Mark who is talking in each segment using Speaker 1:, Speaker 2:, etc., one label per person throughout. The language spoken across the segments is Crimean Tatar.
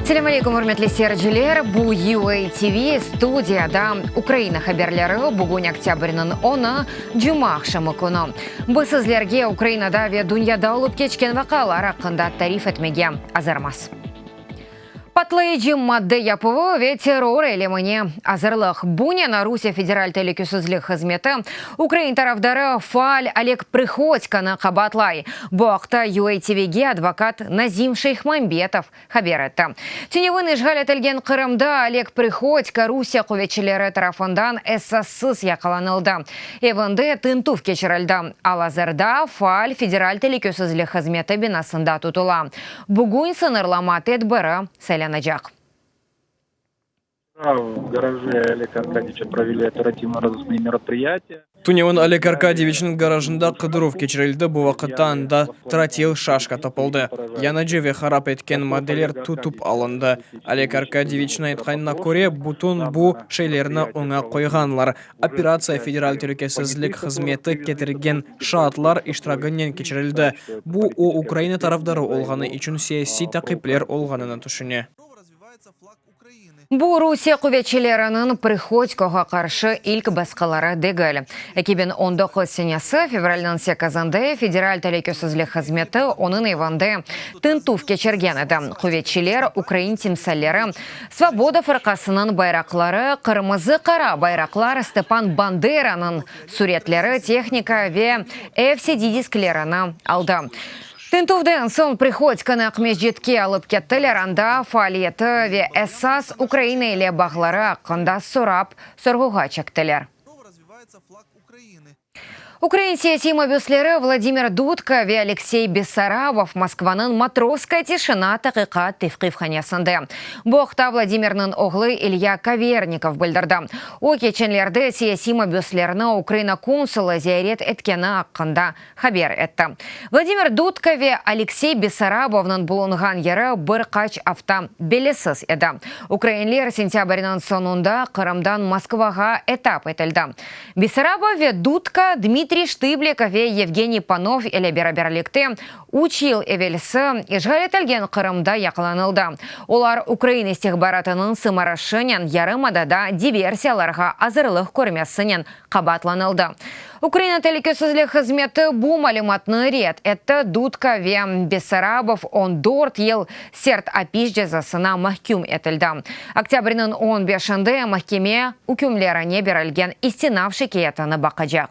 Speaker 1: Selâm aleyküm, ürmetli seyirciler! Bu UA TV, studiyada Ukraina haberleri, bugün oktâbrniñ onı, cuma aqşamı künü. Biz sizlerge Ukrainada ve dünyada olıp keçken vaqialar aqqında tarif etmege azırmız. Patlayıcı madde yapuvı ve terror eylemine azırlıq. Bunen Rusiye Federal telükesizlik hızmeti ukrain tarafdarı faal Oleg Prıhodkonı qabaatlay. Bu aqta UA TVge advokat Nazim Şeyhmambetov haber etti. Tünevin işğal etilgen Qırımda Oleg Prıhodko Rusiye quvetçileri tarafından esassız yaqalanıldı. Evinde tintüv keçirildi. Al-azırda faal Federal telükesizlik hızmeti binasında tutula. Bugün sıñırlama tedbiri saylanacaq.
Speaker 2: Tünevin Oleg Arkadyeviçniñ garajında qıdıruv keçirildi, bu vaqıtta anda trotil şaşka tapıldı. Yanıcı ve harap etken maddeler tutıp alındı. Oleg Arkadyeviçniñ aytqanına köre, bütün bu şeylerni oña qoyğanlar. Operatsiya Federal telükesizlik hızmeti ketirgen şaatlar iştiragınen keçirildi. Bu, o, Ukraina tarafdarı olğanı içün siyasiy taqipler olğanını tüşüne.
Speaker 1: Bu, Rusiye quvetçileriniñ Prıhodkoğa qarşı ilk basqıları degil. 2019 senesi fevralniñ sekizinde Federal telükesizlik hızmeti onıñ evinde tintüv keçirgen edi. Quvetçiler ukrain timsalleri, Svoboda fırqasınıñ bayraqları, qırmızı-qara bayraqlar, Stepan Banderanıñ süretleri, tehnika ve ev CD-disklerini aldı. Tintüvden soñ Prihodkonı Aqmescitke alıp kettiler, anda faaliyeti ve esas Ukraina ile bağları aqqında sorap sorğuğa çektiler. Ukrain siyasiy mabüsleri Vladimir Dudka ve Aleksey Bessarabov Moskvanıñ Matrosskaya tişina taqiqat tevqifhanesinde. Bu aqta Vladimirniñ oğlu İlya Kavernikov bildirdi. O, keçenlerde siyasiy mabüslerni Ukraina konsulı ziyaret etkeni aqqında haber etti. Vladimir Dudka ve Aleksey Bessarabovnıñ bulunğan yeri bir qaç afta bellisiz edi. Ukrainler sentâbrniñ soñunda Qırımdan Moskvağa etap etildi. Bessarabov ve Dudka Dmitriy Ştıblikov ve Yevgeniy Panov ile beraberlikte üç yıl evelsi işğal etilgen Qırımda yaqalanıldı. Olar ukrain istihbaratınıñ sımarışınen yarımadada diversiyalarğa azırlıq körmesinen qabaatlanıldı. Ukraina telükesizlik hızmeti bu malümatnı red etti, Dudka ve Bessarabov 14 yıl sert apis cezasına mahküm etildi. Oktâbrniñ on beşinde mahkeme ükümlerine berilgen istinaf şikâyetini baqacaq.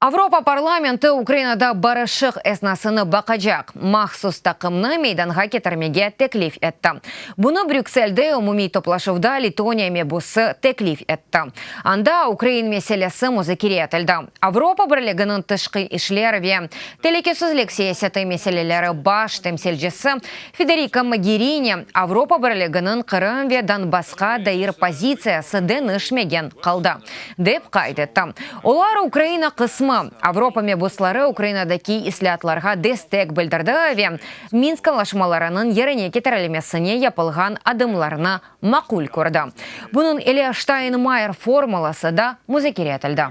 Speaker 1: Avropa parlamenti Ukrainada barışıq esnasını baqacaq mahsus taqımnı meydanğa ketirmege teklif etti. Bunı Brükselde umumiy toplaşuvda Letoniya mebusı teklif etti. Anda ukrain meselesi muzakere etildi. Avropa Birliginiñ tışqı işler ve telükesizlik siyaseti meseleleri baş temsilcisi Federika Mogerini Avropa Birliginiñ Qırım ve Donbassqa dair pozitsiyası deñişmegen qaldı, dep qayd etti. Olar Ukraina qısmı, Avropa mebusları Ukrainadaki islâatlarğa destek bildirdi ve Minsk añlaşmalarınıñ yerine ketirilmesine yapılğan adımlarnı maqul kördi. Bunıñ ile Ştaynmayer formulası da muzakere etildi.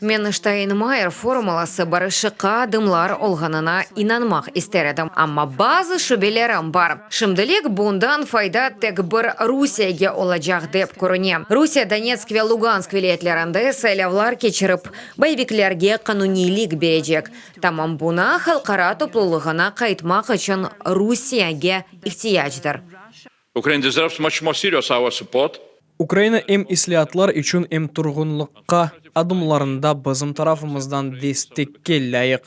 Speaker 1: Men Ştaynmayer formulası barışıqqa adımlar olğanına inanmaq ister edim, amma bazı şübelerim bar. Şimdilik bundan fayda tek bir Rusiyege olacaq dep körüne. Rusiye Donetsk ve Lugansk vilâyetlerinde saylavlar keçirip, boyeviklerge qanuniylik berecek. Tamam buna halqara toplulığına qaytmaq içün Rusiyege ihtiyacdır.
Speaker 3: Ukraine deserves much more serious our support.
Speaker 2: Ukraina em islâatlar içün, em turğunlıqqa adımlarında bizim tarafımızdan destekke lâyıq.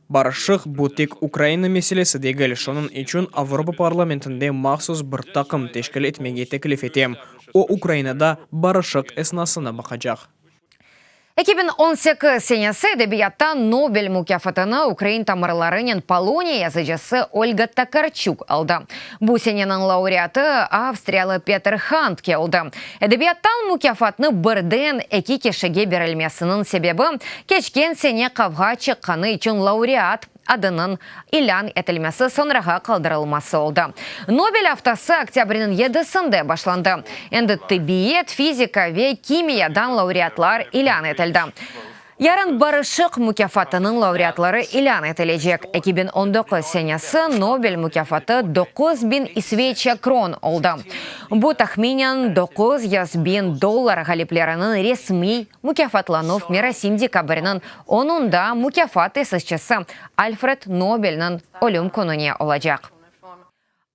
Speaker 2: Barışıq, bu tek Ukraina meselesi degil, şunıñ içün Avropa parlamentinde mahsus bir taqım teşkil etmege teklif etem, o, Ukrainada barışıq esnasını baqacaq.
Speaker 1: 2018 senesi edebiyattan Nobel mukâfatını ukrain tamırlarınen Poloniya yazıcısı Olga Tokarçuk aldı. Bu seneniñ laureatı avstriyalı Peter Handke oldı. Edebiyattan mukâfatnı birden eki kişige berilmesiniñ sebebi, keçken sene qavğa çıqqanı içün laureat adınıñ ilân etilmesi soñrağa qaldırılması oldı. Nobel aftası oktâbrniñ yedisinde başlandı. Endi tibbiyet, fizika ve kimiyadan laureatlar ilân etildi. Yarın Barışıq mukâfatınıñ laureatları ilân etilecek. 2019 senesi Nobel mukâfatı 9000 isveçiya kron oldı. Bu tahminen 900 bin dollar ğalipleriniñ resmiy mukâfatlanuv merasim dekabrniñ onunda mukâfat tesisçisi Alfred Nobelniñ ölüm kününe olacaq.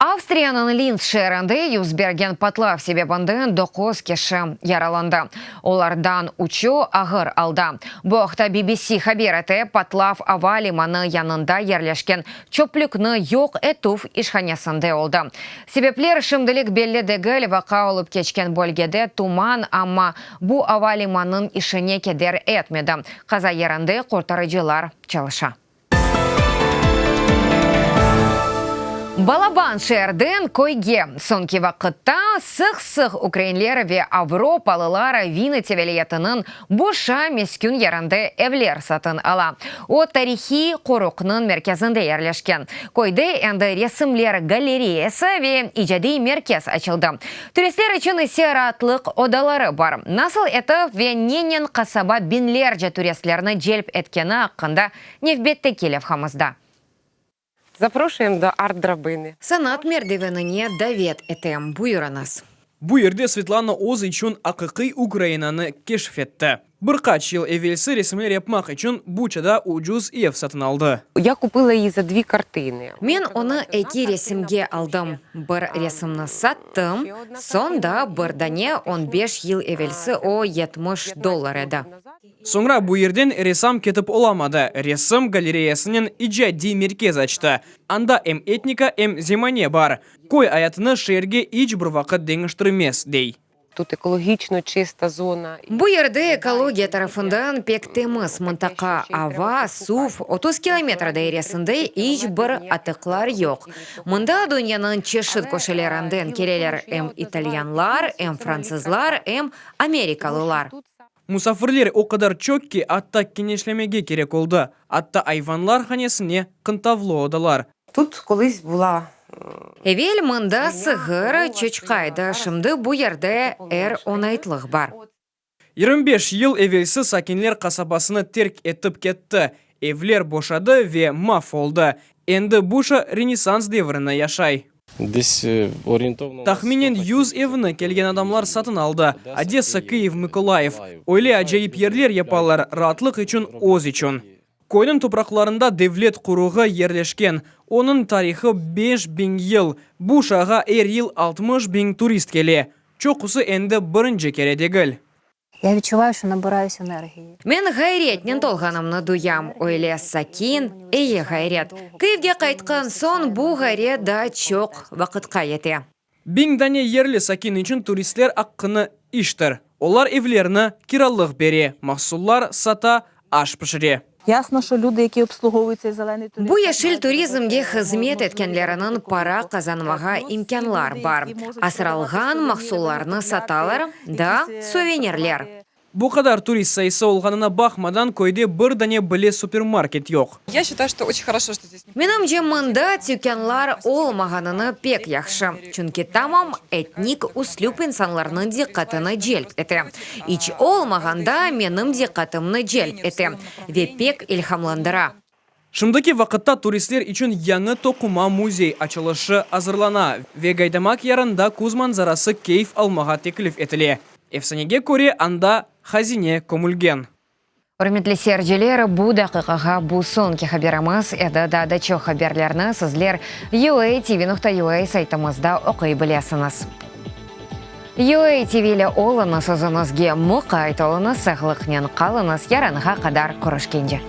Speaker 1: Avstriyanıñ Linz şeerinde yüz bergen patlav sebebinden doquz kişi yaralandı, olardan üçü ağır alda. Bu aqta BBC haber ete. Patlav ava limanı yanında yerleşken çöplükni yoq etüv işhanesinde oldı. Sebepler şimdilik belli degil, vaqa olıp keçken bölgede tuman, amma bu ava limanınıñ işine keder etmedi. Qaza yerinde qurtarıcılar çalışa. Balaban şeerden köyge. Soñki vaqıtta sıq-sıq ukrainler ve avropalılar Vinnıtsâ vilâyetiniñ Buşa meskün yerinde evler satın ala. O, tarihiy qoruqnıñ merkezinde yerleşken. Köyde endi resimler galereyası ve icadiy merkez açıldı. Turistler içün ise raatlıq odaları bar. Nasıl etip ve nenen qasaba biñlerce turistlerni celp etkeni aqqında nevbetteki levhamızda.
Speaker 4: Zaproşuyem do art-drabını.
Speaker 1: Sanat merdivenine davet etem, buyurıñız.
Speaker 2: Bu yerde Svetlana öz içün aqiqiy Ukrainanı keşf etti. Bir qaç yıl evelsi resimler yapmaq içün Buçada ucuz ev satın aldı.
Speaker 4: Ya kupıla iyi za dvi kartını.
Speaker 1: Men onı eki resimge aldım. Bir resimni sattım, soñ da bir dane on beş yıl evelsi o 70 dollar edi.
Speaker 2: Soñra bu yerden ressam ketip olamadı, resim galereyasınen icadiy merkez açtı. Anda em etnika, em zemane bar. Köy ayatını şeerge iç bir vaqıt deñiştirmez, dey.
Speaker 4: Tut ekologiçno çista zona.
Speaker 1: Bu yerde ekologiya tarafından pek temiz mıntaqa, ava, suv, 30 kilometr dairesinde iç bir atıqlar yoq. Mında dünyanıñ çeşit köşelerinden keleler, em italyanlar, em fransızlar, em amerikalılar.
Speaker 2: Musafirler o qadar çoq ki, atta keñeşlemege kerek oldı, atta ayvanlar hanesine qıntavlı odalar.
Speaker 4: Tut kolıs bula.
Speaker 1: Evel mında sığır, çoçqa edi, şimdi bu yerde er oñaytlıq bar.
Speaker 2: 25 yıl evelsi sakinler qasabasını terk etip ketti, evler boşadı ve mahv oldı. Endi Buşa Renessans devrini yaşay. Tahminen 100 evni kelgen adamlar satın aldı, Odessa, Kıyiv, Mıkolayıv. Öyle acayip yerler yapalar, raatlıq içün, öz içün. Köyniñ topraqlarında devlet qoruğı yerleşken, onıñ tarihı 5000 yıl. Buşağa er yıl 60 biñ turist kele, çoqusı endi birinci kere degil.
Speaker 5: Я відчуваю, що набираюсь енергії.
Speaker 1: Men ğayretnen tolğanımnı duyam, öyle sakin, eyi ğayret. Kyivge qaytqan soñ bu ğayret daa çoq vaqıtqa yete.
Speaker 2: Biñ dane yerli sakin içün turistler aqqını iştir. Olar evlerini kiralıq bere, mahsullar sata, aş pişire.
Speaker 6: Ясно, що люди, які обслуговують цей зелений туризм,
Speaker 1: Bu yeşil turizmge hızmet etkenleriniñ para qazanmağa imkânlar bar. Asralğan mahsullarnı satalar, daa suvenirler.
Speaker 2: Bu qadar turist sayısı olğanına baqmadan, köyde bir dane bile supermarket yoq.
Speaker 7: Я считаю, что очень хорошо, что здесь не
Speaker 1: Menimce, mında tükânlar olmağanını pek yahşı, çünki tamam etnik üslüp insanlarnıñ diqqatını celp ete. İç olmağanda menim diqqatımnı celp ete ve pek ilhamlandıra.
Speaker 2: Şimdiki vaqıtta turistler içün yañı toquma müzey açılışı azırlana ve Gaydamak yarında küz manzarası keyf almağa teklif etile. Efsanege köre, anda hazine kömülgen.
Speaker 1: Ürmetli seyirciler, bu daqiqağa bu soñki haberimiz edi. Daa da çoq haberlerni sizler uatv.ua saytımızda oquy bilesiñiz. UATV ile oluñız, özüñizge muqayt oluñız, sağlıqnen qalıñız, yarınğa qadar körüşkence.